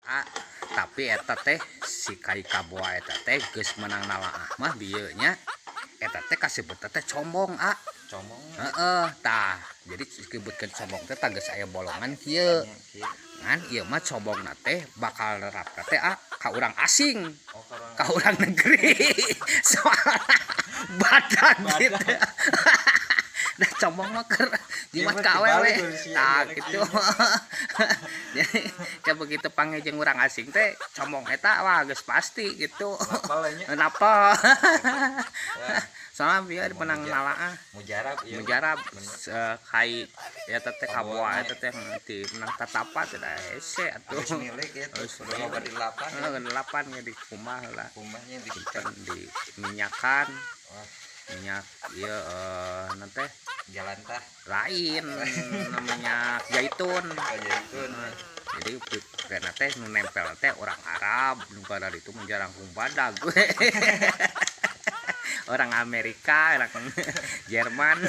Ah, tapi eta teh si Kai Kaboa eta teh geus menang nalaah mah bieu nya, eta teh kasebut teh combong, ah. Combong. Heeh, tah, jadi disebutkeun combong teh tah geus aya bolongan kieu. Nya, kieu. Ngan ieu mah combongna teh bakal nerapna teh, ah, ka urang asing. Oh, ka urang Ka urang negeri, soalna badag gitu. Nah, combong mah keur jimat Ieu mah ka awewe. tibalik we sia, Tah, ieu gitu. Jadi kayak begitu panggil jeung urang asing teh combong eta wah geus pasti gitu. Napal nya. Napal. Wah, soalnya biar combong menang nalaah. Mujarab ieu. Mujarab. Bener. Kai eta teh kaboa Kaboa. Eta teh di menang tatapa teh da hese atuh. Geus milik ya tuh. Geus Udah loba milik. di lapan. Heeh, delapan ya di kumbah lah. Kumbahnya di Kan di minyakan. Wah. Minyak ieu nanti jalan tah. Lain, minyak zaitun. Oh, zaitun. Jadi karena teh nu nempel teh orang Arab nu pada itu menjarang badag, orang Amerika, orang Jerman.